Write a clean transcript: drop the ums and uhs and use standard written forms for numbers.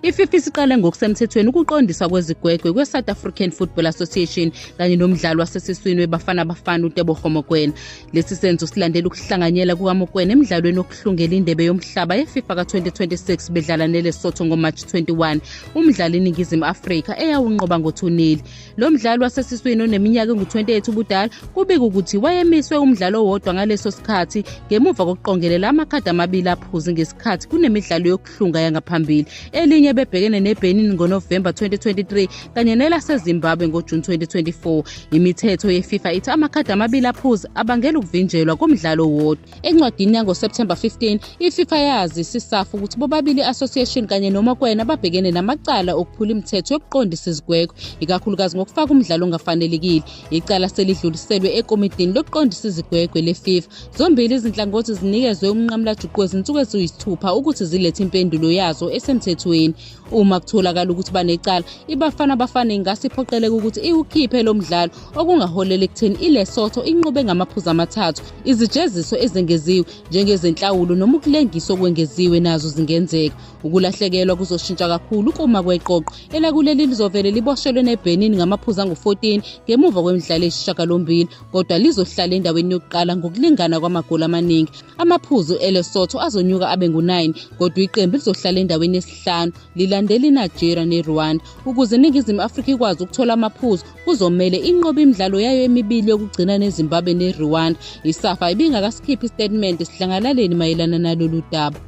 IFIFA isiqale ngokusemthethweni ukuqondiswa kwezigwegwe kwe-South African Football Association kanye nomdlali wasesiswini weBafana Bafana uTebogo Mokoena. Lesi senzo silandela ukuhlanganyela kukaMokoena emdlalweni wokuhlungela indebe yomhlaba yeFIFA ka-2026 bedlala neLesotho ngoMarch 21, umdlalo iNingizimu Afrika eyawunqoba ngo-2-0. Lo mdlali wasesiswini oneminyaka engu-28 ubudala kubika ukuthi wayemiswe umdlalo owodwa ngaleso sikhathi ngemuva kokuqongelela amakhadi amabili aphuzi ngesikhathi kunemidlalo yokuhlunga yangaphambili. Elinye bebhekene neBenin ngoNovemba 2023 kanye nelaseZimbabwe ngoJuni 2024. Imithetho yeFIFA ithi amakhadi amabili aphuzi abangela ukuvinjelwa komdlalo owodwa. Encwadini yangoSepthemba 15, iFIFA yazisa iSAFA ukuthi bobabili i-association kanye noMokwena babhekene namacala okuphula imithetho yokuqondisa izigwegwe, ikakhulukazi ngokufaka umdlalo ongafanelekile. Icala selidluliselwe ekomidini lokuqondisa izigwegwe leFIFA. Zombili izinhlangothi zinikezwe umnqamulajuqu wezinsuku eziyisithupha ukuthi zilethe impendulo yazo esemthethweni. Uma kutholakala ukuthi banecala, iBafana Bafana ingase iphoqeleke ukuthi iwukhiphe lo mdlalo okungaholela ekutheni iLesotho inqobe ngamaphuzu amathathu. Izijeziso ezengeziwe njengezenhlawulo noma ukulengiswa okwengeziwe nazo zingenzeka. Ukulahlekelwa kuzoshintsha kakhulu ukuma kweqoqo elakuleli lizovele liboshelwe neBenin ngamaphuzu angu-14 ngemuva kwemidlalo eyisishiyagalombili kodwa lizohlala endaweni yokuqala ngokulingana kwamagoli amaningi. Amaphuzu eLesotho azonyuka abe ngu-9 kodwa iqembu lizohlala endaweni yesihlanu lilandela iNigeria neRwanda. Ukuze iNingizimu Afrika ikwazi ukuthola amaphuzu kuzomele inqobe imidlalo yayo emibili yokugcina neZimbabwe neRwanda. ISAFA ibingakasikhiphi isitatimende sidlangalaleni mayelana nalolu daba.